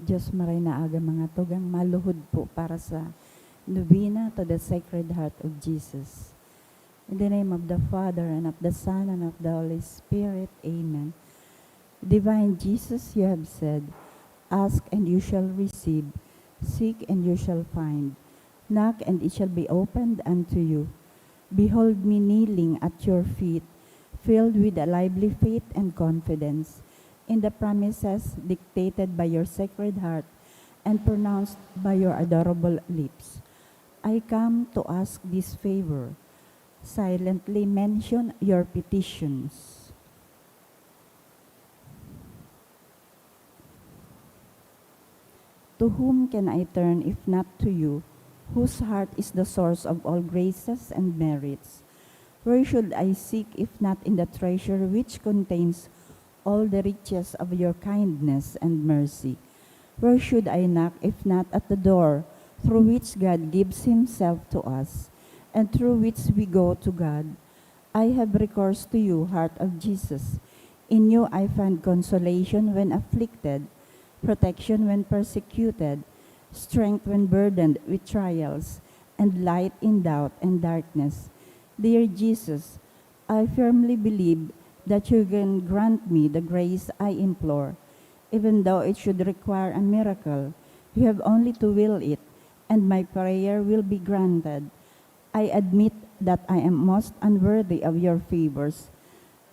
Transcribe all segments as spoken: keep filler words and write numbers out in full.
Diyos, maray na aga, mga tugang maluhod po para sa Novena to the Sacred Heart of Jesus. In the name of the Father, and of the Son, and of the Holy Spirit. Amen. Divine Jesus, you have said, "Ask and you shall receive, seek and you shall find, knock and it shall be opened unto you." Behold me kneeling at your feet, filled with a lively faith and confidence in the promises dictated by your Sacred Heart and pronounced by your adorable lips. I come to ask this favor. Silently mention your petitions. To whom can I turn if not to you, whose heart is the source of all graces and merits? Where should I seek if not in the treasure which contains all the riches of your kindness and mercy? Where should I knock if not at the door through which God gives himself to us, and through which we go to God? I have recourse to you, Heart of Jesus. In you I find consolation when afflicted, protection when persecuted, strength when burdened with trials, and light in doubt and darkness. Dear Jesus, I firmly believe that you can grant me the grace I implore. Even though it should require a miracle, you have only to will it, and my prayer will be granted. I admit that I am most unworthy of your favors,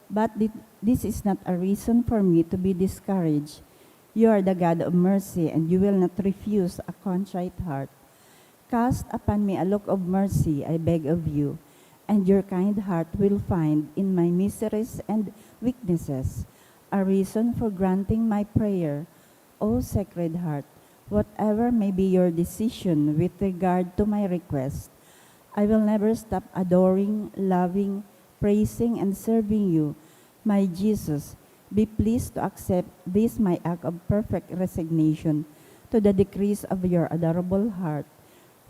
but thi-, this is not a reason for me to be discouraged. You are the God of mercy, and you will not refuse a contrite heart. Cast upon me a look of mercy, I beg of you, and your kind heart will find in my miseries and weaknesses a reason for granting my prayer. O Sacred Heart, whatever may be your decision with regard to my request, I will never stop adoring, loving, praising, and serving you. My Jesus, be pleased to accept this my act of perfect resignation to the decrees of your adorable heart,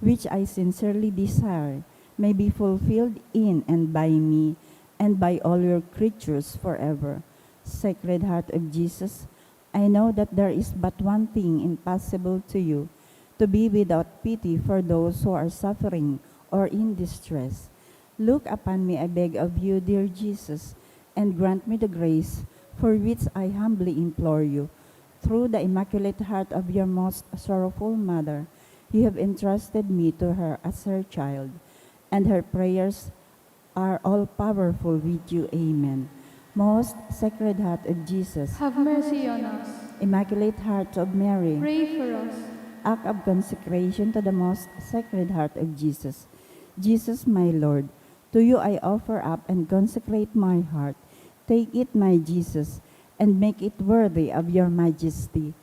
which I sincerely desire may be fulfilled in and by me and by all your creatures forever. Sacred Heart of Jesus, I know that there is but one thing impossible to you, to be without pity for those who are suffering or in distress. Look upon me, I beg of you, dear Jesus, and grant me the grace for which I humbly implore you. Through the Immaculate Heart of your most sorrowful Mother, you have entrusted me to her as her child, and her prayers are all-powerful with you. Amen. Most Sacred Heart of Jesus, have mercy on us. Immaculate Heart of Mary, pray for us. Act of consecration to the Most Sacred Heart of Jesus. Jesus, my Lord, to you I offer up and consecrate my heart. Take it, my Jesus, and make it worthy of your majesty.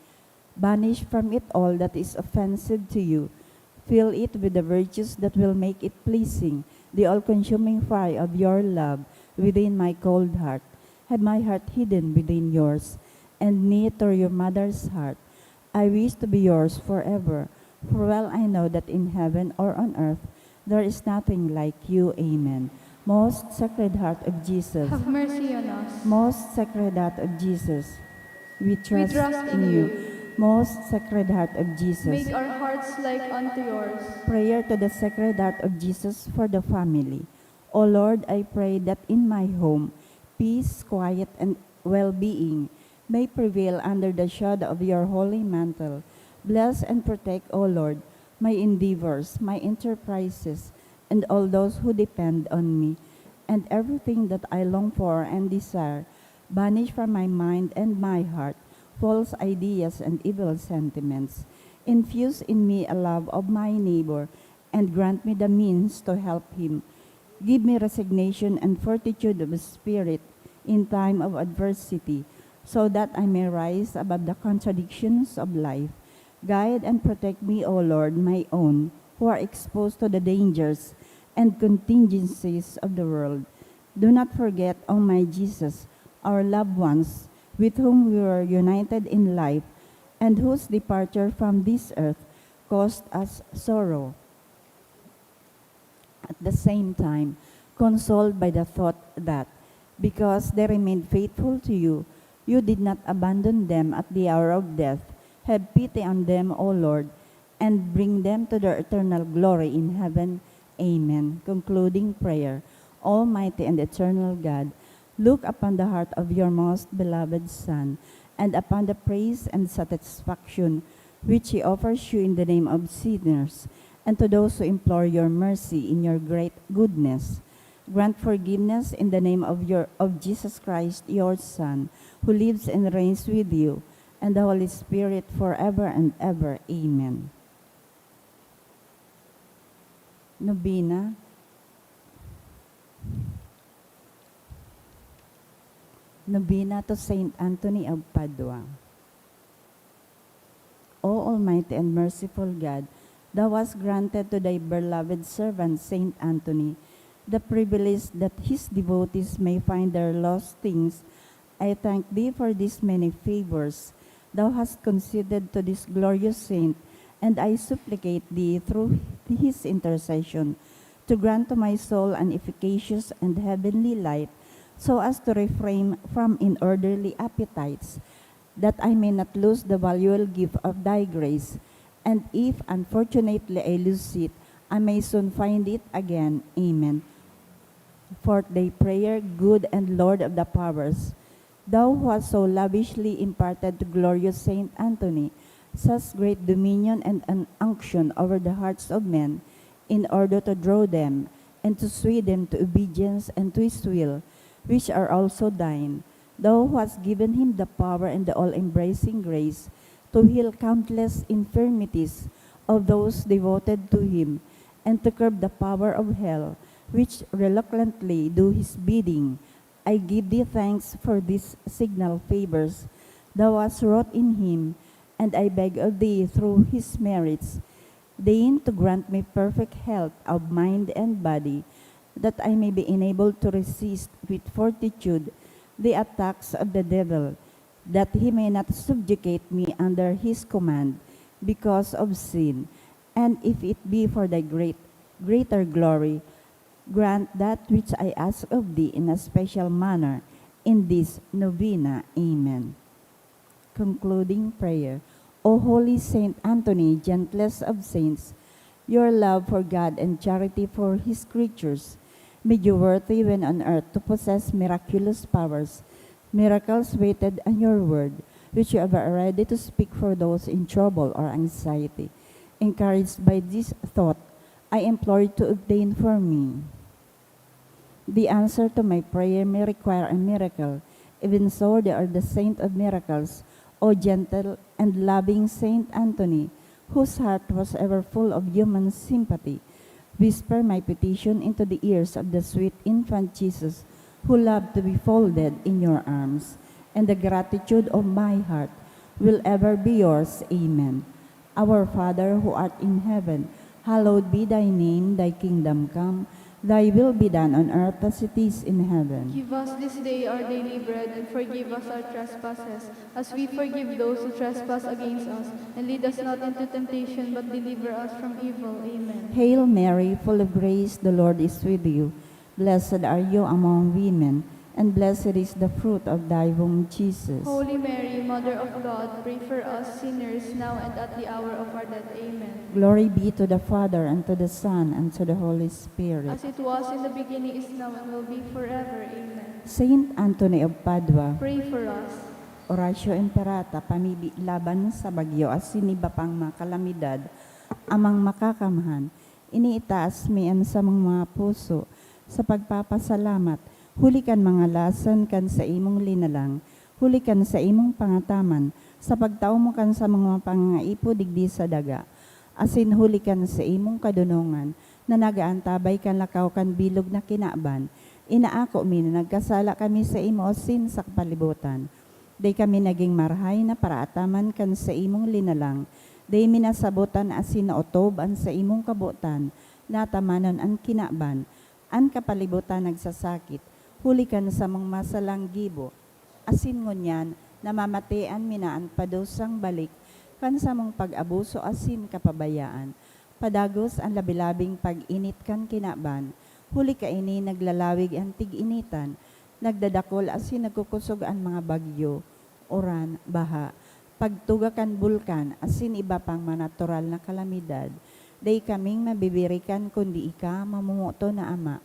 Banish from it all that is offensive to you. Fill it with the virtues that will make it pleasing, the all-consuming fire of your love within my cold heart. Have my heart hidden within yours, and knit to your mother's heart. I wish to be yours forever, for well I know that in heaven or on earth there is nothing like you. Amen. Most Sacred Heart of Jesus. Have mercy on us. Most Sacred Heart of Jesus, we trust, trust in in you. You. Most Sacred Heart of Jesus. Make our hearts like unto yours. Prayer to the Sacred Heart of Jesus for the family. O Lord, I pray that in my home, peace, quiet, and well-being may prevail under the shadow of your holy mantle. Bless and protect, O Lord, my endeavors, my enterprises, and all those who depend on me, and everything that I long for and desire. Banish from my mind and my heart false ideas and evil sentiments. Infuse in me a love of my neighbor, and grant me the means to help him. Give me resignation and fortitude of spirit in time of adversity, so that I may rise above the contradictions of life. Guide and protect me, O Lord, my own, who are exposed to the dangers and contingencies of the world. Do not forget, O my Jesus, our loved ones, with whom we were united in life, and whose departure from this earth caused us sorrow. At the same time, consoled by the thought that, because they remained faithful to you, you did not abandon them at the hour of death, Have pity on them, O Lord, and bring them to their eternal glory in heaven. Amen. Concluding prayer. Almighty and eternal God, look upon the heart of your most beloved Son, and upon the praise and satisfaction which he offers you in the name of sinners, and to those who implore your mercy in your great goodness. Grant forgiveness in the name of your, of Jesus Christ, your Son, who lives and reigns with you and the Holy Spirit, forever and ever. Amen. Nobena. Nobena to Saint Anthony of Padua. O Almighty and merciful God, thou hast granted to thy beloved servant Saint Anthony the privilege that his devotees may find their lost things. I thank thee for these many favors thou hast conceded to this glorious saint, and I supplicate thee through his intercession to grant to my soul an efficacious and heavenly light, so as to refrain from unorderly appetites, that I may not lose the valuable gift of thy grace, and if unfortunately I lose it, I may soon find it again. Amen. Fourth day prayer. Good and Lord of the powers, thou who hast so lavishly imparted to glorious Saint Anthony such great dominion and an unction over the hearts of men, in order to draw them and to sway them to obedience and to his will, which are also thine, thou who hast given him the power and the all-embracing grace to heal countless infirmities of those devoted to him, and to curb the power of hell, which reluctantly do his bidding. I give thee thanks for these signal favors thou hast wrought in him, and I beg of thee through his merits, deign to grant me perfect health of mind and body, that I may be enabled to resist with fortitude the attacks of the devil, that he may not subjugate me under his command because of sin, and if it be for thy great, greater glory, grant that which I ask of thee in a special manner in this novena. Amen. Concluding prayer. O holy Saint Anthony, gentlest of saints, your love for God and charity for his creatures made you worthy when on earth to possess miraculous powers. Miracles waited on your word, which you ever are ready to speak for those in trouble or anxiety. Encouraged by this thought, I implore you to obtain for me. The answer to my prayer may require a miracle. Even so, thou art the saint of miracles, O gentle and loving Saint Anthony, whose heart was ever full of human sympathy. Whisper my petition into the ears of the sweet infant Jesus, who loved to be folded in your arms, and the gratitude of my heart will ever be yours. Amen. Our Father, who art in heaven, hallowed be thy name. Thy kingdom come. Thy will be done on earth as it is in heaven. Give us this day our daily bread, and forgive us our trespasses, as we forgive those who trespass against us. And lead us not into temptation, but deliver us from evil. Amen. Hail Mary, full of grace, the Lord is with you. Blessed are you among women, and blessed is the fruit of thy womb, Jesus. Holy Mary, Mother of God, pray for us sinners, now and at the hour of our death. Amen. Glory be to the Father, and to the Son, and to the Holy Spirit. As it was in the beginning, is now, and will be forever. Amen. Saint Anthony of Padua. Pray for us. Oratio Imperata, pamibi laban sa bagyo asin iba pang mga kalamidad, Amang Makakamhan, iniitaas mi an samong mga puso sa pagpapasalamat, huli kan mga lason kan saimong linalang, huli kan saimong pangataman, sa pagtao mo kan samong mga pangangaipo digdi sa daga, asin huli kan saimong kadonongan na nag-aantabay kan lakaw kan bilog na kinaban. Inaako mi na nagkasala kami saimo asin sa kapalibotan. Dai kami nagin marahay na paraataman kan saimong linalang. Dai mi nasabot an asin naotob an saimong kabotan, na atamanon an kinaban. An kapalibotan nagsasakit, huli kan samong masalang gibo. Asin ngunyan, namamatean mi na an padusang balik kan samong pag-abuso asin kapabayaan. Padagos an labi-labing pag-init kan kinaban. Huli kaini, naglalawig an tig-initan, nagdadakol asin nagkukosog an mga bagyo, uran, baha. pagtuga kan bulkan, asin iba pang mga natural na kalamidad, dai kaming mabibirikan kundi ika, mamomoton na Ama.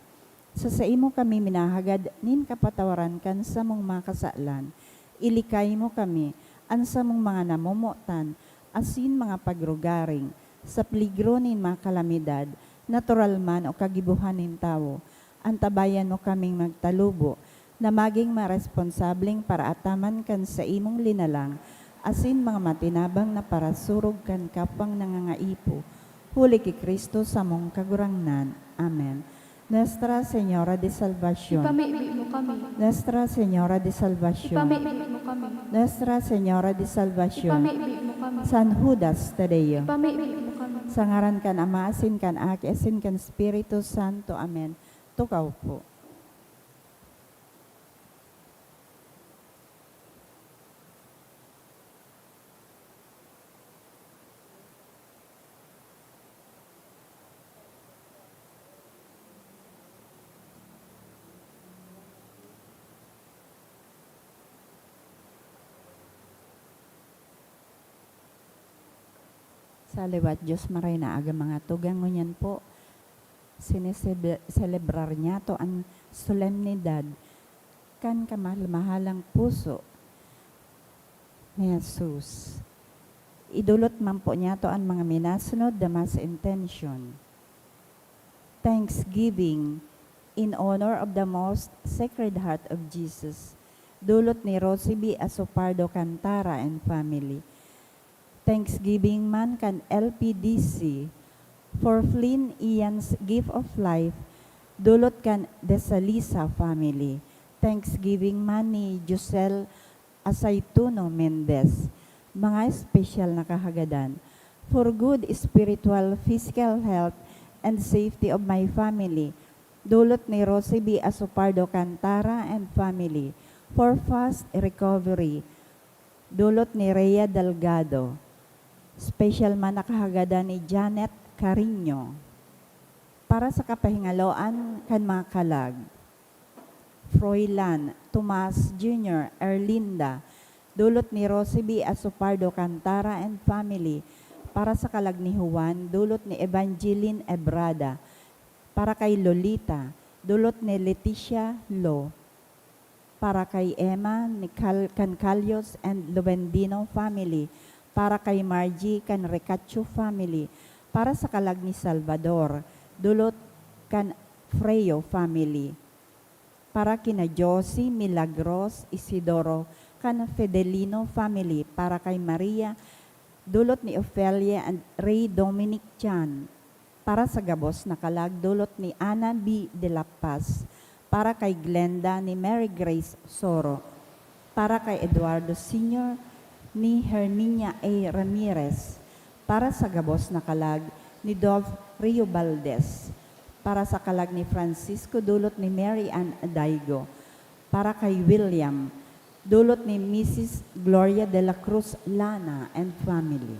Sa saimo kami minahagad nin kapatawaran kan samong mga kasalan. Ilikay mo kami, an samong mga namomotan, asin mga pagrugaring, sa peligro nin mga kalamidad, natural man o kagibohan nin tawo. Antabayan mo kaming magtalubo na magin maresponsableng paraataman kan saimong linalang asin mga matinabang na parasurog kan kapwang nangangaipo, huli ki Cristo samong Kagurangnan. Amen. Nuestra Señora de Salvacion. Ipamibi mo kami. Nuestra Señora de Salvacion. Ipamibi mo kami. Nuestra Señora de Salvacion. Ipamibi mo kami. San Judas Tadeo. Ipamibi mo kami. Sa ngaran kan Ama, asin kan Aki, asin kan Espiritu Santo. Amen. Tukaw po. Sa liwat Dios, maray na aga, mga tugang. Ngunyan po, sinesebe-, selebrar niyato an solemnidad kan kamahal-mahalang puso ni Jesus. Idolot man po niyato an mga minasunod na mass intention. Thanksgiving in honor of the Most Sacred Heart of Jesus. Dolot ni Roseby Asopardo Cantara and family. Thanksgiving man kan L P D C for Flynn Ian's gift of life, dolot kan Desalisa family. Thanksgiving man ni Giselle Asaituno Mendez. Mga espesyal na kahagadan. For good spiritual, physical health, and safety of my family, dolot ni Rosy B. Asopardo Cantara and family. For fast recovery, dolot ni Rhea Delgado. Special man na kahagadan ni Janet Carino. Para sa kapahingaloan kan mga kalag, Froilan, Tomas Junior, Erlinda, dolot ni Rosy B. Asopardo Cantara and family. Para sa kalag ni Juan, dolot ni Evangeline Ebrada. Para kay Lolita, dolot ni Leticia Lo. Para kay Emma, ni Cal-, kan Calios and Lubendino family. Para kay Margie, kan Recacho family. Para sa kalag ni Salvador, dolot kan Freo family. Para kina Josie, Milagros, Isidoro, kan Fedelino family. Para kay Maria, dolot ni Ofelia and Ray Dominic Chan. Para sa gabos na kalag, dolot ni Ana B. de la Paz. Para kay Glenda, ni Mary Grace Soro. Para kay Eduardo Senior, ni Herminia A. Ramirez. Para sa gabos na kalag, ni Dov Rio Valdez. Para sa kalag ni Francisco, dolot ni Mary Ann Daigo. Para kay William, dolot ni Misis Gloria de la Cruz Lana and family.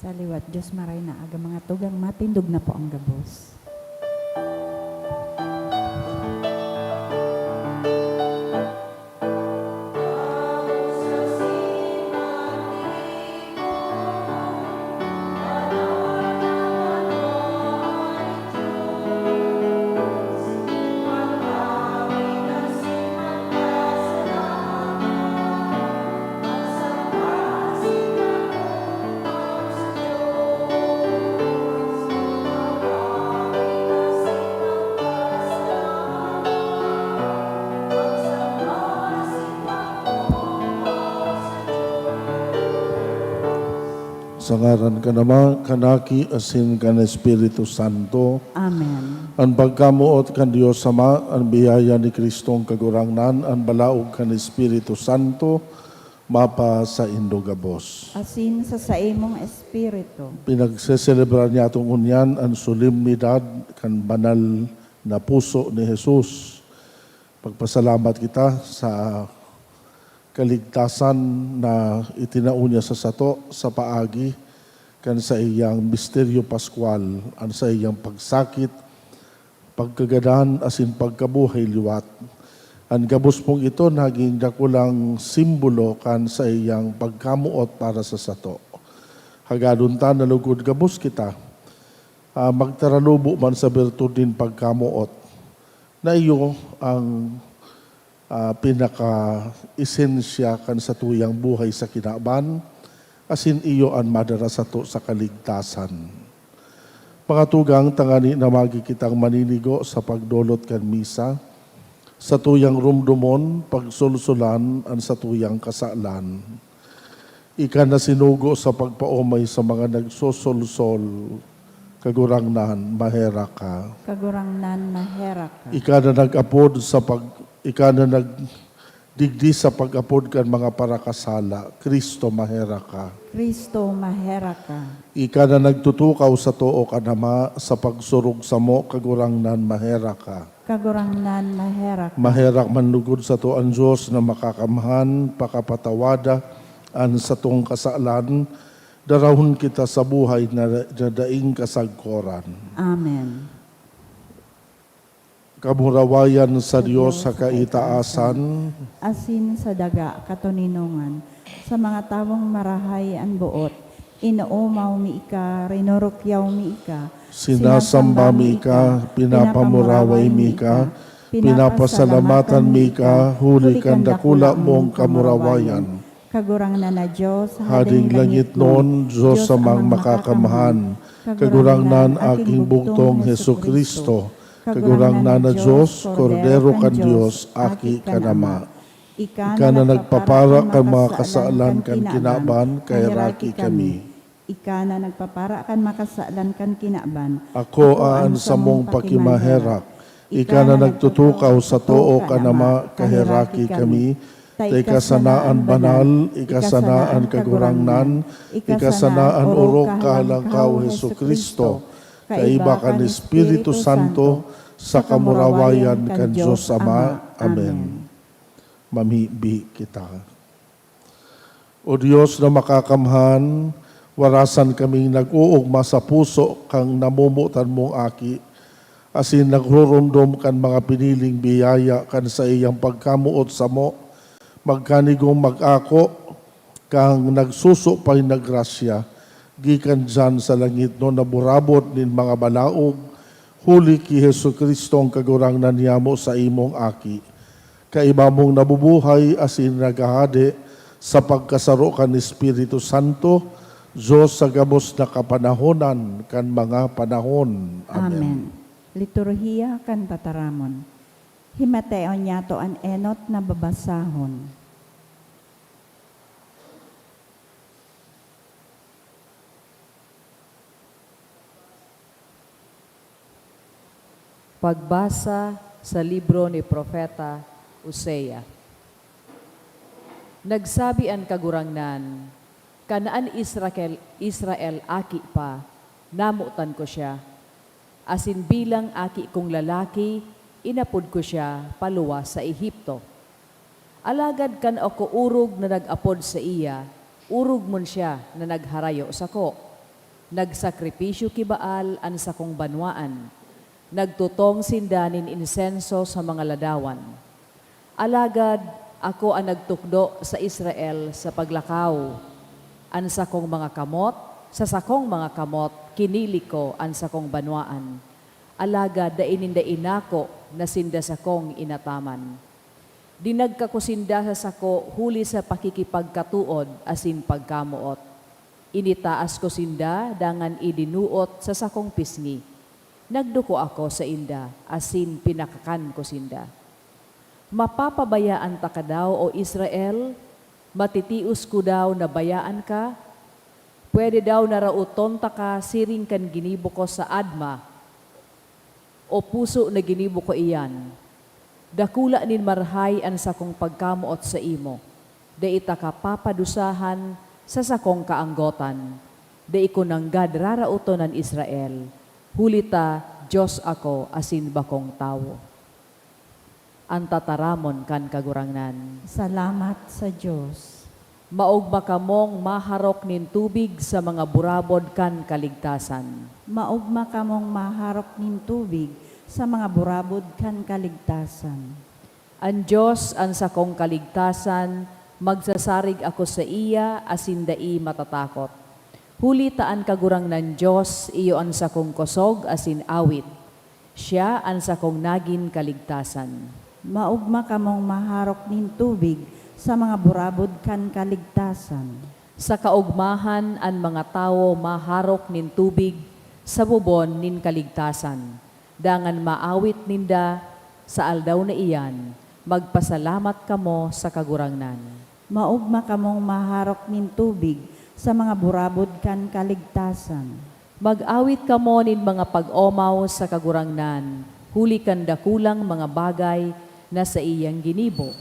Sa liwat, Diyos maray na aga, mga tugang, matindog na po ang gabos. Sa ngaran kan Ama, kan Aki, asin kan Espiritu Santo. Amen. An pagkamoot kan Dios Ama, an biyaya ni Cristong Kagurangnan, an balaog kan Espiritu Santo, mapasaindo gabos. Asin sa saimong espiritu. Pinagseselebrar niyatong ngunyan an solemnidad kan banal na puso ni Jesus. Magpasalamat kita sa kaligtasan na itinao niya sa sato sa paagi kan saiyang misteryo paskwal, an saiyang pagsakit, pagkagadan, asin pagkabuhay liwat. An gabos pong ito naging dakulang simbolo kan saiyang pagkamoot para sa sato. Hagadon ta na lugod gabos kita, ah, magtaranubo man sa birtud nin pagkamoot, na iyo ang, ah, pinaka-esensya kan satuyang buhay sa kinaban, asin iyo an madara sato sa kaligtasan. Mga tugang, tangani na magi kitang maninigo sa pagdolot kan misa, satuyang rumdomon, pagsolsolan an satuyang kasalan. Ika na sinugo sa pagpaomay sa mga nagsosolsol, Kagurangnan, maherak ka. Kagurangnan, maherak ka. Ika na nag-apod sa pag-, ika na nagdigdi sa pag-apod kan mga parakasala, Cristo, maherak ka. Cristo, maherak ka. Ika na nagtutukaw sa too kan Ama sa pagsurog samo, Kagurangnan, maherak ka. Kagurangnan, maherak ka. Maherak man lugod sato an Dios na Makakamhan, pakapatawada an satong kasalan, darahon kita sa buhay na, na daing kasagkoran. Amen. Kamurawayan sa Sa Dios Dios sa sa kaitaasan. Asin sa daga katoninongan, sa mga tawong marahay an boot, inoomaw mi ika, rinurukyaw mi ika, Sinasamba mi ika, pinapamuraway mi ika, pinapasalamatan mi ika, huli kan dakula mong kamurawayan. Kagurangnan na Dios, Hading langitnon, Dios amang makakamhan, Kagurangnan, aking bugtong Jesu-Cristo, Kagurangnan na Dios, Kordero kan Dios, Aki kan Ama. Ika na nagpapara kan mga kasalan kan kinaban, kaheraki kami. Ika na nagpapara kan makasalan kan kinaban. Ako an samong pakimaherak. Ika na nagtutukaw sa too kan Ama, kaheraki kami. Ta ika sana an banal, ika sana an Kagurangnan, ika sana an orog kahalangkaw, Jesu-Cristo, kaiba kan Espiritu Santo, sa kamurawayan kan Dios Ama. Amen. Mamibi kita. O Dios na makakamhan, warasan kaming nag-oogma sa puso kan namomotan mong Aki, asin nagroromdom kan mga piniling biyaya kan saiyang pagkamoot samo, magkanigong mag-ako kan nagsusupay na grasya gikan diyan sa langitnon na burabod nin mga balaog, huli ki Jesu-Cristo an Kagurangnan niyamo, saimong Aki. Kaiba mong nabubuhay asin naghahade sa pagkasaro kan Espiritu Santo, Dios sa gabos na kapanahonan kan mga panahon. Amen. Amen. Liturhiya kan Tataramon. Himateon niyato an enot na babasahon. Pagbasa sa libro ni Propeta Hosea. Nagsabi an Kagurangnan, "Kan an Israel, Israel aki pa, namotan ko siya, asin bilang aki kong lalaki, inapod ko siya paluwas sa Egipto. Alagad kan ako orog na nag-apod saiya, orog man siya na nagharayo sako. Nagsakripisyo ki Baal an sakong banwaan, nagtutong sinda nin insenso sa mga ladawan. Alagad ako an nagtukdo sa Israel sa paglakaw. An sakong mga kamot, sa sakong mga kamot, kinili ko an sakong banwaan. Alagad dai ninda inako na sinda sakong inataman. Dinagka ko sinda sa sako huli sa pakikipagkatood asin pagkamoot. Initaas ko sinda dangan idinuot sa sakong pisngi. Nagduko ako sainda asin pinakakan ko sinda. Mapapabayaan taka daw, O Israel? Matitios ko daw na bayaan ka? Pwede daw na raoton taka siring kan ginibo ko sa Adma, o puso na ginibo ko iyan? Dakula nin marahay an sakong pagkamoot saimo. Dai taka papadusahan sa sakong kaanggotan. Dai ko nanggad raraoton an Israel, huli ta Dios ako asin bakong tawo. An tataramon kan Kagurangnan. Salamat sa Dios. Maogma kamong maharok nin tubig sa mga burabod kan kaligtasan. Maogma kamong maharok nin tubig sa mga burabod kan kaligtasan. An Dios an sakong kaligtasan, magsasarig ako saiya asin dai matatakot. Huli ta an Kagurangnan Dios iyo an sakong kosog asin awit. Siya an sakong nagin kaligtasan. Maogma kamong maharok nin tubig sa mga burabod kan kaligtasan. Sa kaogmahan an mga tawo maharok nin tubig sa bubon nin kaligtasan, dangan maawit ninda sa aldaw na iyan. Magpasalamat kamo sa Kagurangnan. Maogma kamong maharok nin tubig sa mga burabod kan kaligtasan. Mag-awit kamo nin mga pag-omaw sa Kagurangnan, huli kan dakulang mga bagay na saiyang ginibo.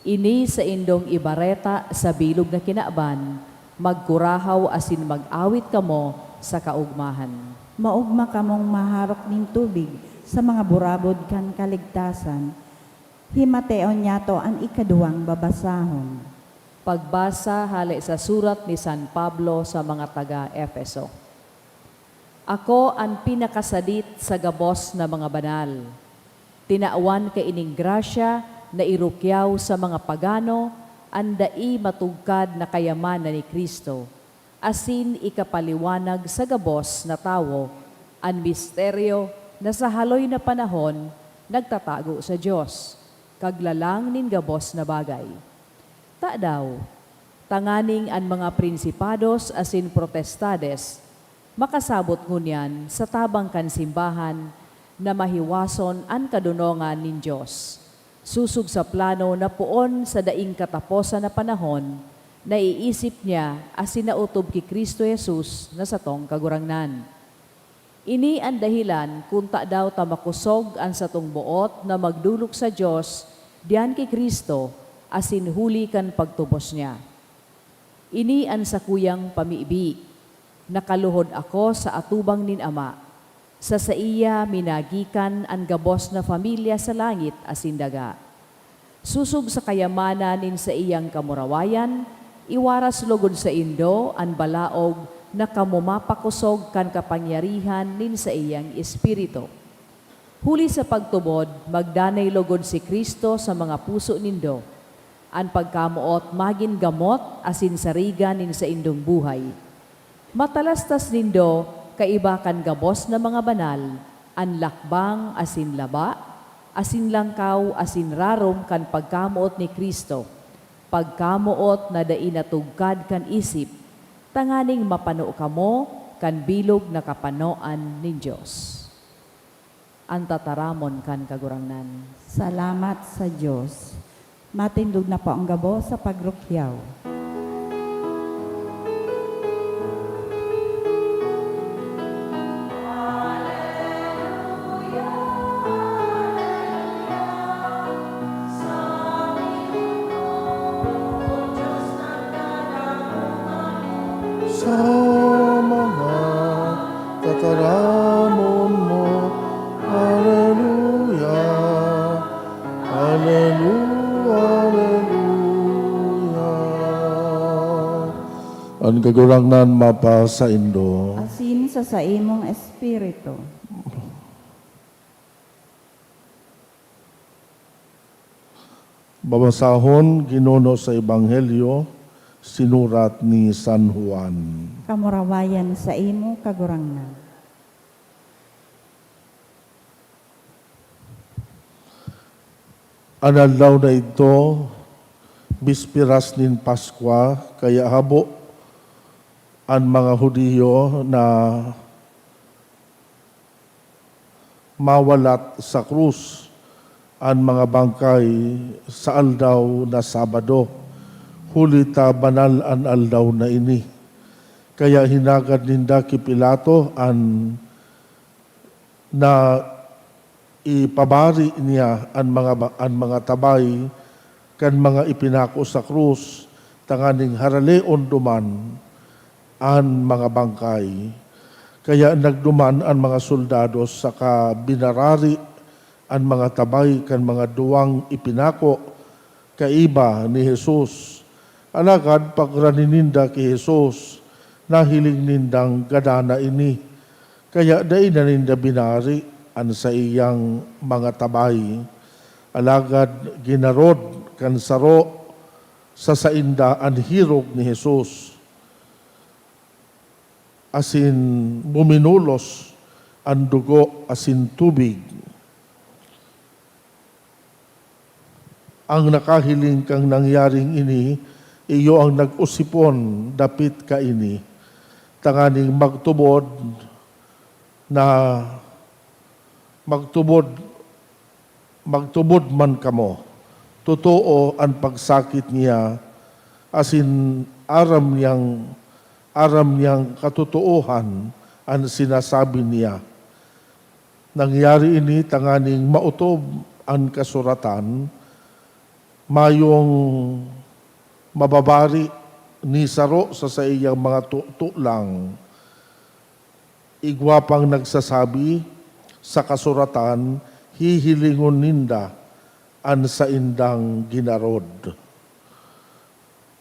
Ini saindong ibareta sa bilog na kinaban, magkurahaw asin mag-awit kamo sa kaogmahan. Maogma kamong maharok nin tubig sa mga burabod kan kaligtasan. Himateon niyato an ikaduwang babasahon. Pagbasa hale sa surat ni San Pablo sa mga taga Efeso. Ako an pinakasadit sa gabos na mga banal. Tinawan kaining grasya na irukyaw sa mga pagano an dai matugkad na kayamanan ni Cristo, asin ikapaliwanag sa gabos na tawo an misteryo na sa haloy na panahon nagtatago sa Dios, kaglalang nin gabos na bagay. Tadaw, tanganing an mga prinsipados asin protestades makasabot ngunyan sa tabang kan simbahan na mahiwason an kadonongan nin Dios, sosog sa plano na poon sa daing kataposan na panahon, naiisip niya asin naotob ki Cristo Jesus na satong Kagurangnan. Ini an dahelan kun tadaw ta makosog an satong boot na magdolok sa Dios diyan ki Cristo asin huli kan pagtubos niya. Ini an sakuyang pamibi: nakaluhod ako sa atubang nin Ama. Sa saiya minagikan an gabos na pamilya sa langit asin daga. Sosog sa kayamanan nin saiyang kamurawayan, iwaras logod saindo an balaog na kamo mapakosog kan kapangyarihan nin saiyang Espiritu. Huli sa pagtubod, magdanay logod si Cristo sa mga puso nindo. An pagkamoot magin gamot asin sarigan nin saindong buhay. Matalastas nindo, kaiba kan gabos na mga banal, an lakbang asin laba, asin langkaw asin rarom kan pagkamoot ni Cristo, pagkamoot na dai natugkad kan isip, tanganing mapano kamo kan bilog na kapanoan nin Dios. An tataramon kan Kagurangnan. Salamat sa Dios. Matindog na po ang gabos sa pagrukyaw. Sa mga tataramon mo. Aleluya, aleluya, aleluya. An Kagurangnan mapasaindo. Asin sa saimong espiritu. Babasahon, Ginoo, sa Ebanghelyo sinurat ni San Juan. Kamurawayan saimo, Kagurangnan. An aldaw na idto, bisperas nin Paskwa, kaya habo an mga Judio na mawalat sa krus an mga bangkay sa aldaw na Sabado, huli ta banal an aldaw na ini. Kaya hinagad ninda ki Pilato an na ipabari niya an mga ba-, an mga tabay kan mga ipinako sa krus, tanganing haraleon duman an mga bangkay. Kaya nagduman an mga soldados saka binarari an mga tabay kan mga duwang ipinako kaiba ni Jesus. Alagad pagrani ninda ki Jesus, nahiling nindang gadana ini, kaya dai na ninda binari an saiyang mga tabay. Alagad ginarod kan saro sa sainda an hirog ni Jesus, asin buminulos an dugo asin tubig. Ang nakahiling kan nangyaring ini, iyo an nag-osipon dapit kaini, tanganing magtubod na, magtubod, magtubod man kamo. Totoo an pagsakit niya, asin aram niyang, aram niyang katotoohan an sinasabi niya. Nangyari ini tanganing maotob an kasuratan, "Mayong mababari ni saro sa saiyang mga tuto lang." Igwa pang nagsasabi, "Sa kasuratan, hihilingon ninda an saindang ginarod."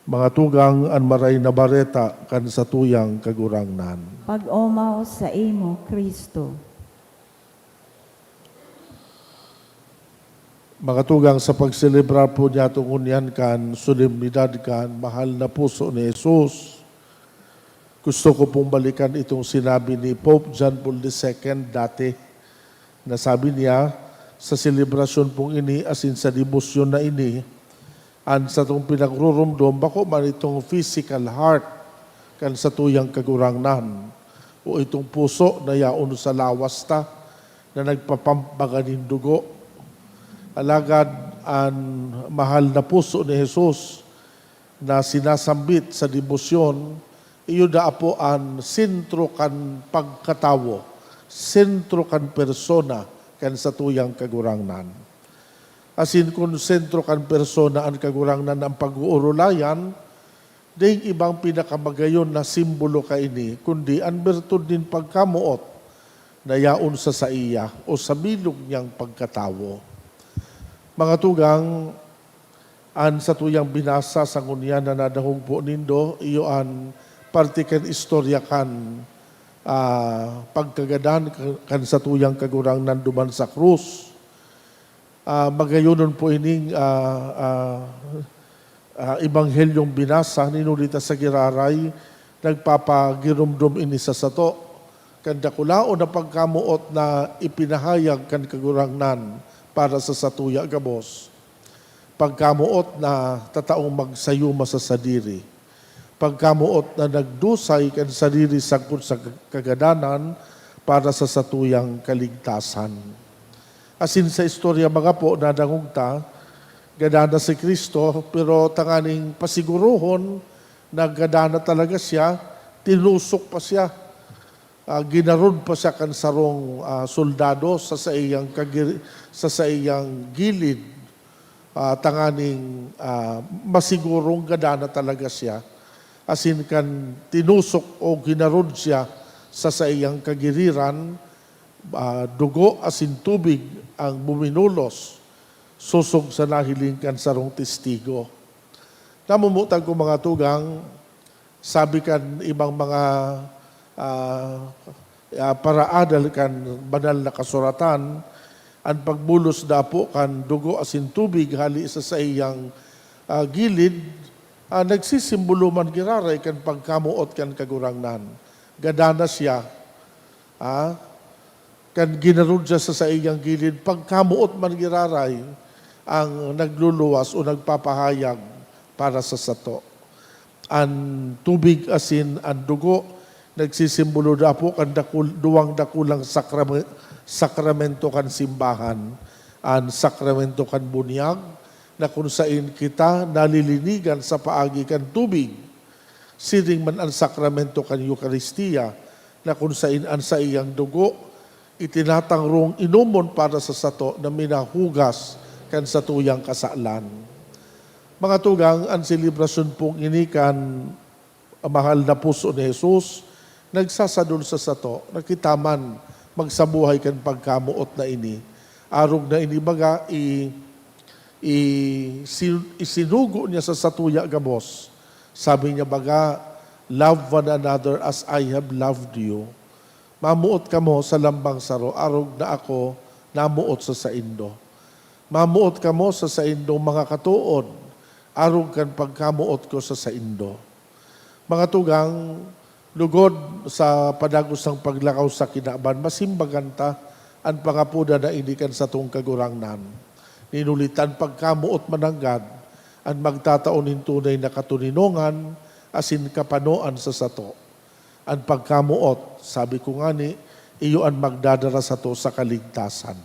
Mga tugang, an Maray na Bareta kan satuyang Kagurangnan. Pag-omaw saimo, Cristo. Mga tugang, sa pagselebrar po niyato ngunyan kan solemnidad kan mahal na puso ni Jesus, gusto ko pong balikan itong sinabi ni Pope John Paul the Second dati, na sabi niya, "Sa selebrasyon pong ini asin sa debosyon na ini, an satong pinagrurumdom bako man itong physical heart kan satuyang Kagurangnan o itong puso na yaon sa lawas ta na nagpapambaga nin dugo. Alagad an mahal na puso ni Jesus na sinasambit sa debosyon, iyo daa po an sentro kan pagkatawo, sentro kan persona kan satuyang Kagurangnan." Asin kun sentro kan persona an Kagurangnan an pag-oorolayan, dai ibang pinakamagayon na simbolo kaini, kundi an birtud nin pagkamoot na yaon sa saiya o sa bilog niyang pagkatawo. Mga tugang, an satuyang binasa sa ngunyan na nadangog po nindo, iyo an parte kan istorya kan, ah, pagkagadan ka-, kan satuyang Kagurangnan duman sa krus. Ah, magayonon po ining, ah, ah, ah, ebanghelyong binasa, nin huli ta sa giraray, nagpapagiromdom ini sa sato kan dakulaon na pagkamoot na ipinahayag kan Kagurangnan para sa satuya gabos. Pagkamoot na tataong magsayuma sa sadiri. Pagkamoot na nagdusay kan sadiri sagkod sa kagadanan para sa satuyang kaligtasan. Asin sa istorya, mga po, nadangog ta, gadan na si Cristo, pero tanganing pasigurohon na gadan na talaga siya, tinusok pa siya. Ah, ginarod pa siya kan sarong, ah, soldado sa saiyang kagir-, sa saiyang gilid, ah, tanganing, ah, masigurong gadan na talaga siya. Asin kan tinusok o ginarod siya sa saiyang kagiriran, ah, dugo asin tubig ang buminulos, sosog sa nahiling kan sarong testigo. Namumutan ko, mga tugang, Sabi kan ibang mga, ah, ah, paraadal kan Banal na Kasuratan, an pagbulos dapo kan dugo asin tubig hali sa saiyang, ah, gilid, ah, nagsisimbolo man giraray kan pagkamoot kan Kagurangnan. Gadan na siya, ah, kan ginarod siya sa saiyang gilid, pagkamoot man giraray ang nagluluwas o nagpapahayag para sa sato. An tubig asin an dugo nagsisimbolo dapo kan dakul-, duwang dakulang sakrame-, sakramento kan simbahan, an sakramento kan bunyag, na kun saen kita nalilinigan sa paagi kan tubig, siring man an sakramento kan Eukaristia, na kun saen an saiyang dugo itinatangrong inomon para sa sato na minahugas kan satuyang kasalan. Mga tugang, an selebrasyon pong ini kan mahal na puso ni Jesus nagsasadol sa sato na kita man magsabuhay kan pagkamoot na ini. Arog na ini baga, i-, i-, si-, isinugo niya sa satuya gabos. Sabi niya baga, "Love one another as I have loved you." Mamoot kamo sa lambang saro, arog na ako namoot sa saindo. Mamoot kamo sa saindong mga katood, arog kan pagkamoot ko sa saindo. Mga tugang, lugod sa padagos nang paglakaw sa kinaban, masimbagan ta an pangapodan na ini kan satong Kagurangnan. Nin huli ta an pagkamoot mananggad an magtatao nin tunay na katoninongan asin kapanoan sa sato. An pagkamoot, sabi ko ngani, iyo an magdadara sato sa kaligtasan.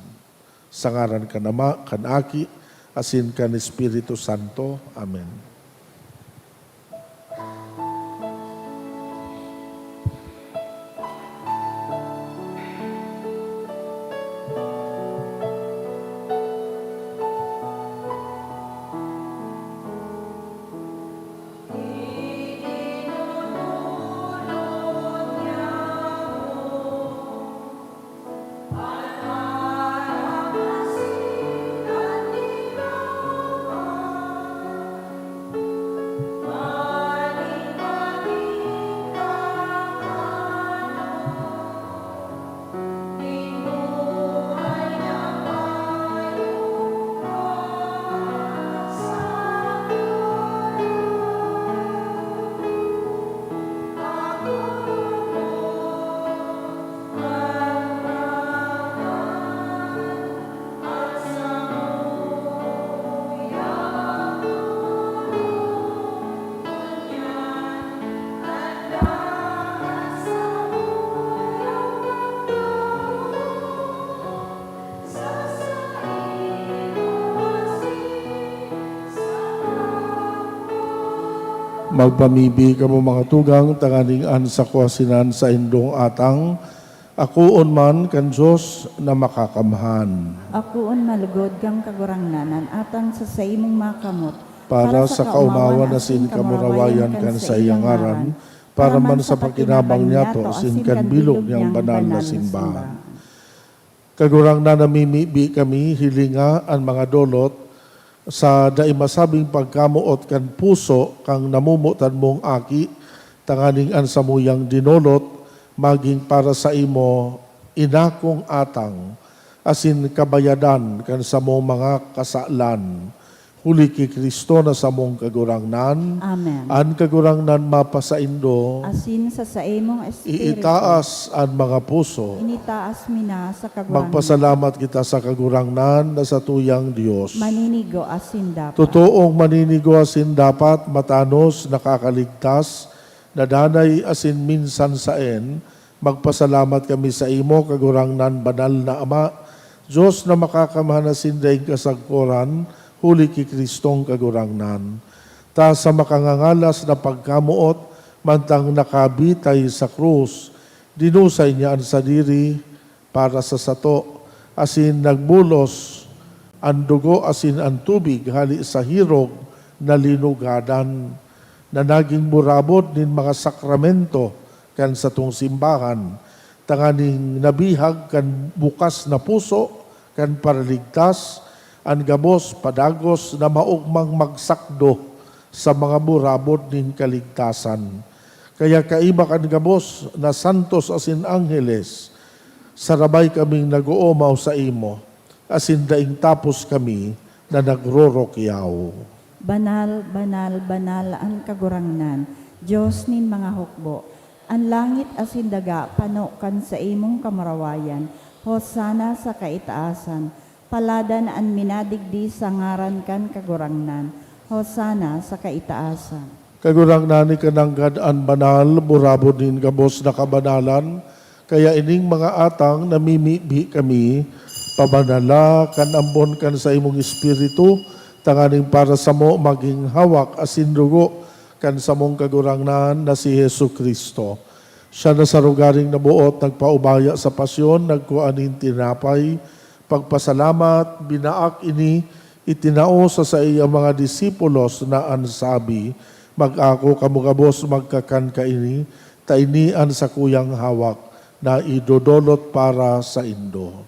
Sa ngaran kan Ama, kan Aki, asin kan Espiritu Santo. Amen. Magpamibi kamo, mga tugang, tanganing an sako asin an saindong atang akoon man kan Dios na Makakamhan. Akoon malugod kan Kagurangnan an atang sa saimong mga kamot, para sa kaomawan asin kamurawayan kan saiyang ngaran, para man sa pakinabang niyato asin kan bilog niyang banal na simbahan. Kagurangnan, namimibi kami, hilinga an mga dolot sa dai masabing pagkamoot kan puso kan namomotan mong Aki, tanganing an samuyang dinolot magin para saimo inakong atang asin kabayadan kan samong mga kasalan. Huli ki Cristo na samong Kagurangnan. Amen. An Kagurangnan mapasaindo. Asin sa saimong espiritu. Iitaas an mga puso. Initaas mi na sa Kagurangnan. Magpasalamat kita sa Kagurangnan na satuyang Dios. Maninigo asin dapat. Totoong maninigo asin dapat, matanos, nakakaligtas, na danay asin minsan saen, magpasalamat kami saimo, Kagurangnan, Banal na Ama, Dios na Makakamhan asin daing kasagkoran, huli ki Cristong Kagurangnan. Ta sa makangangalas na pagkamoot, mantang nakabitay sa krus, dinusay niya an sadiri para sa sato, asin nagbulos an dugo asin an tubig hale sa hirog na linugadan, na nagin burabod nin mga sakramento kan satong simbahan, tanganing nabihag kan bukas na puso kan Paraligtas an gabos padagos na maogmang magsakdo sa mga burabod nin kaligtasan. Kaya kaiba kan gabos na santos asin angheles, sarabay kaming nag-oomaw saimo, asin daing tapos kami na nagrorokyaw. Banal, banal, banal an Kagurangnan, Dios nin mga hukbo. An langit asin daga pano kan saimong kamurawayan. Hosana sa kaitaasan. Paladan an minadigdi sa ngaran kan Kagurangnan. Hosana sa kaitaasan. Kagurangnan, ika nanggad an banal, burabod nin gabos na kabanalan, kaya ining mga atang namimibi kami, pabanala kan ambon kan saimong Espiritu, tanganing para samo magin hawak asin dugo kan samong Kagurangnan na si Jesu-Cristo. Siya na sa rogaring naboot nagpaubaya sa pasyon, nagkua nin tinapay, pagpasalamat, binaak ini, itinao sa saiyang mga disipulos na an sabi, "Mag-ako kamo gabos, magkakan kaini, ta ini an sakuyang hawak na idodolot para saindo."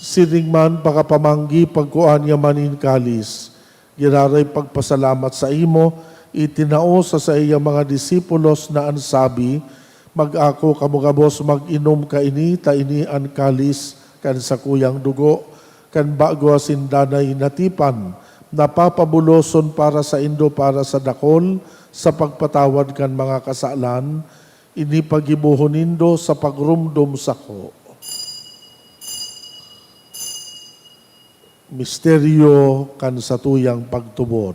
Siring man, pakapamanggi, pagkua niya man nin kalis, giraray pagpasalamat saimo, itinao sa saiyang mga disipulos na an sabi, "Mag-ako kamo gabos, mag-inom kaini, ta ini an kalis kan sakuyang dugo, kan bago asin danay na tipan, na papabuloson para saindo para sa dakol sa pagpatawad kan mga kasalan. Ini paggibohon nindo sa pagromdom sako." Misteryo kan satuyang pagtubod.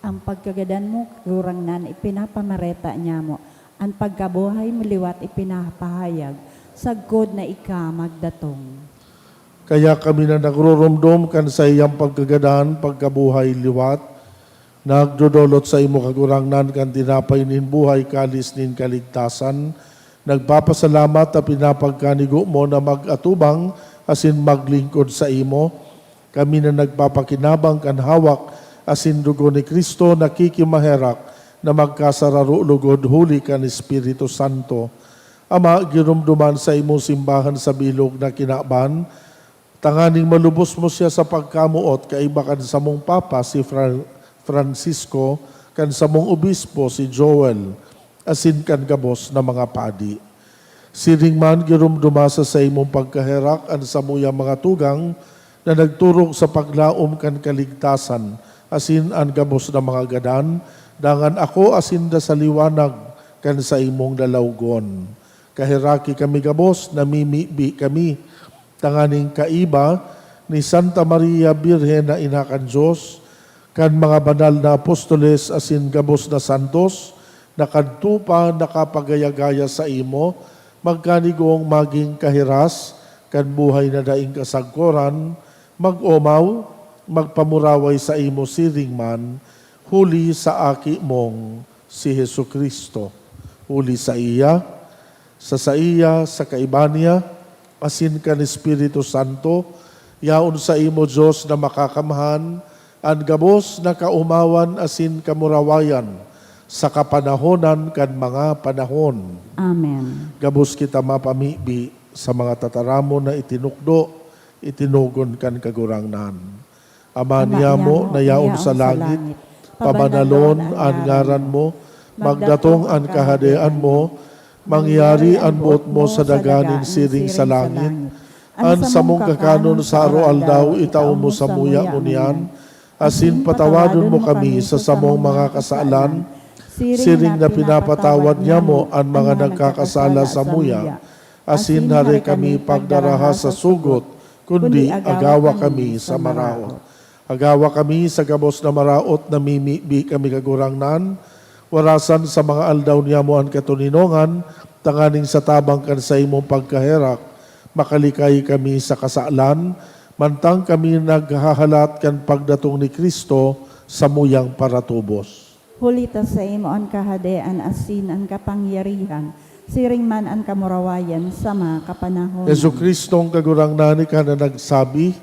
An pagkagadan mo, Kagurangnan, ipinapamareta niamo. An pagkabuhay mo liwat ipinapahayag, sagkod na ika magdatong. Kaya kami na nagroromdom kan saiyang pagkagadan, pagkabuhay liwat, nagdodolot saimo, Kagurangnan, kan tinapay nin buhay, kalis nin kaligtasan, nagpapasalamat ta pinapagkanigo mo na mag-atubang asin maglingkod saimo. Kami na nagpapakinabang kan hawak asin dugo ni Cristo nakikimaherak na magkasararo logod huli kan Espiritu Santo. Ama, giromdoman saimong simbahan sa bilog na kinaban, tanganing malubos mo siya sa pagkamoot kaiba kan samong Papa, si Fra-, Francisco, kan samong Obispo, si Joel, asin kan gabos na mga padi. Siring man, giromdoma sa saimong pagkaherak an samuyang mga tugang na nagturog sa paglaom kan kaligtasan, asin an gabos na mga gadan, dangan ako asinda sa liwanag kan saimong lalawgon. Kaheraki kami gabos, namimibi kami, tanganing kaiba ni Santa Maria Birhen na Ina kan Dios, kan mga banal na apostoles asin gabos na santos, na kadto pa nakapagaya-gaya saimo, magkanigong magin kahiras kan buhay na daing kasagkoran, mag-omaw, magpamuraway saimo siring man, huli sa Aki mong si Jesu-Cristo. Huli saiya, sa saiya, sa kaiba niya, asin kan Espiritu Santo, yaon saimo, Dios na makakamhan, an gabos na kaomawan asin kamurawayan sa kapanahonan kan mga panahon. Amen. Gabos kita mapamibi sa mga tataramon na itinukdo, itinugon kan Kagurangnan. Ama niamo na yaon sa langit, pabanalon an ngaran mo, magdatong an kahadean mo, mangyari an boot mo sa daga nin siring sa langit. An samong kakanon sa aroaldaw itao mo samuya ngunyan, asin patawadon mo kami sa samong mga kasalan, siring na pinapatawad niamo an mga nagkakasala samuya. Asin hare kami pagdaraha sa sugot, kundi agawa kami sa maraot. Agawa kami sa gabos na maraot, namimibi kami, Kagurangnan, warasan sa mga aldaw niamo an katoninongan, tanganing sa tabang kan saimong pagkaherak, makalikay kami sa kasalan, mantang kami naghahalat kan pagdatong ni Cristo samuyang paratubos. Huli ta saimo an kahadean asin an kapangyarihan, siring man an kamurawayan sa mga kapanahonan. Jesu-Cristong Kagurangnan, ika na nagsabi,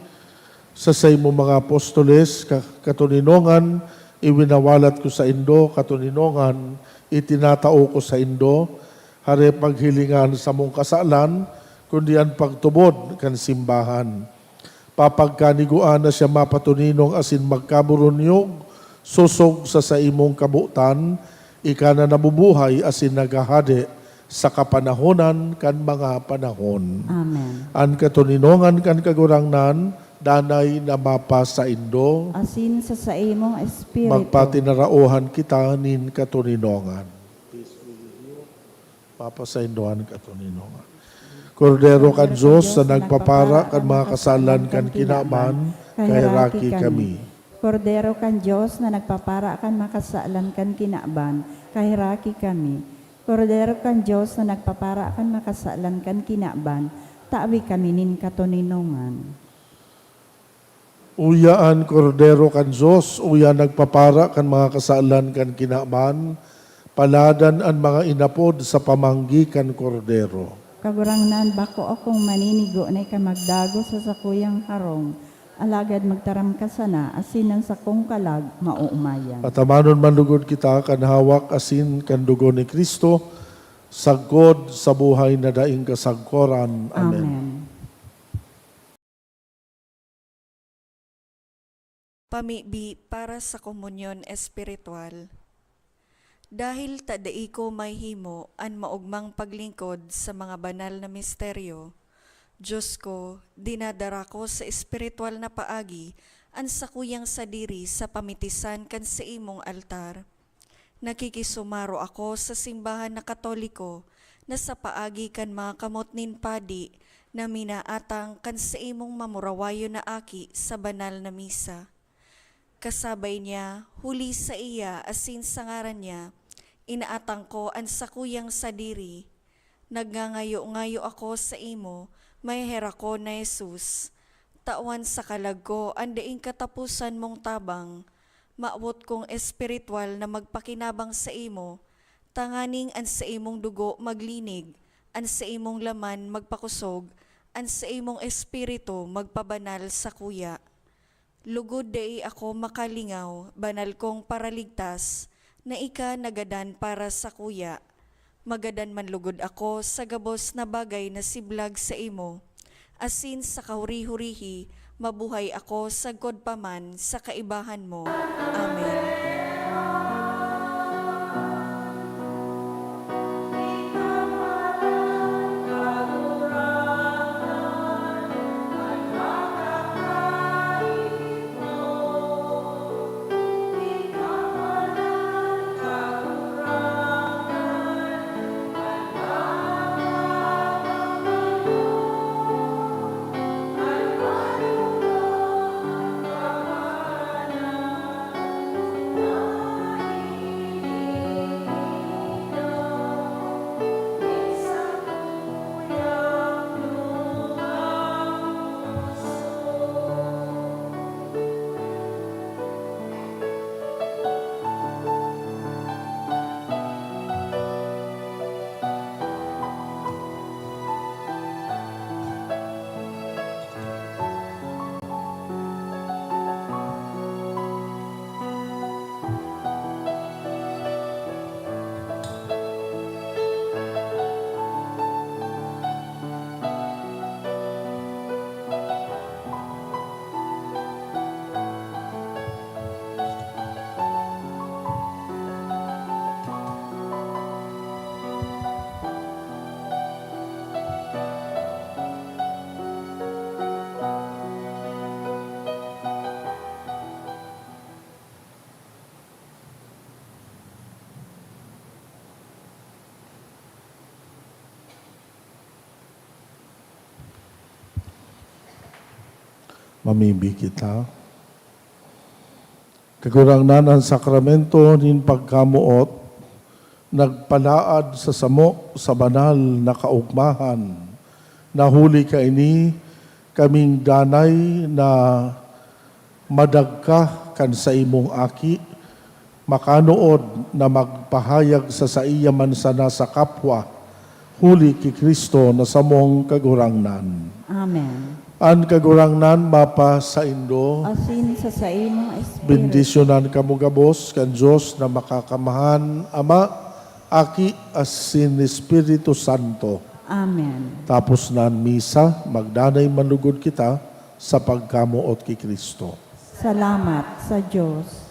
sa saimong mga apostoles, ka-, "Katoninongan, iwinawalat ko saindo, katoninongan, itinatao ko saindo, hare paghilinga an samong kasalan, kundi an pagtubod kan simbahan." Papagkanigua na siya mapatoninong asin magkaburunyog Sosog sa saimong kabotan, ika na nabubuhay asin naghahade sa kapanahonan kan mga panahon. Amen. An katoninongan kan Kagurangnan danay na mapasaindo. Asin sa saimong espiritu. Magpatinaraohan kita nin katoninongan. Papasaindohan ka, Tonino, nga. Kordero kan Dios na nagpapara kan mga kasalan kan kinaban, kaheraki kami. Kordero kan Dios na nagpapara kan mga kasalan kan kinaban, kaheraki kami. Kordero kan Dios na nagpapara kan mga kasalan kan kinaban, tawi kami nin katoninongan. Uya an Kordero kan Dios, uya nagpapara kan mga kasalan kan kinaban, paladan an mga inapod sa pamanggi kan Kordero. Kagurangnan, bako akong maninigo na ika magdagos sa sakuyang harong, alagad magtaram ka sana, asin an sakong kalag maoomayan. Patamanon man lugod kita kan hawak asin kan dugo ni Cristo, sagkod sa buhay na daing kasagkoran. Amen. Amen. Pamibi para sa komunyon espiritual. Dahil ta dai ko mahimo an maogmang paglingkod sa mga banal na misteryo, Dios ko, dinadara ko sa espiritual na paagi an sakuyang sadiri sa pamitisan kan saimong altar. Nakikisumaro ako sa simbahan na Katoliko na sa paagi kan mga kamot nin padi na minaatang kan saimong mamurawayon na aki sa banal na misa. Kasabay niya, huli saiya asin sa ngaran niya, inaatang ko an sakuyang sadiri. Nagngangayo-ngayo ako saimo, maheherakon na Jesus. Tawan sa kalag ko an daing kataposan mong tabang. Mawot kong espiritual na magpakinabang saimo, tanganing an saimong dugo maglinig, an saimong laman magpakosog, an saimong espiritu magpabanal sakuya. Lugod dai ako makalingaw, banal kong Paraligtas, na ika nagadan para sakuya. Magadan man lugod ako sa gabos na bagay na siblag saimo, asin sa kahuri-hurihi mabuhay ako sagkod pa man sa kaibahan mo. Amen. Mamibi kita. Kagurangnan, an sakramento nin pagkamoot nagpalaad sa samo sa banal na kaogmahan, na huli kaini kaming danay na madagka kan saimong Aki, makanood na magpahayag sa saiya man sana sa kapwa, huli ki Cristo na samong Kagurangnan. Amen. An Kagurangnan mapasaindo. Asin sa saimong espiritu. Bendisyonan kamo gabos kan Dios na Makakamahan, Ama, Aki, asin Espiritu Santo. Amen. Tapos na an misa, magdanay man lugod kita sa pagkamoot ki Cristo. Salamat sa Dios.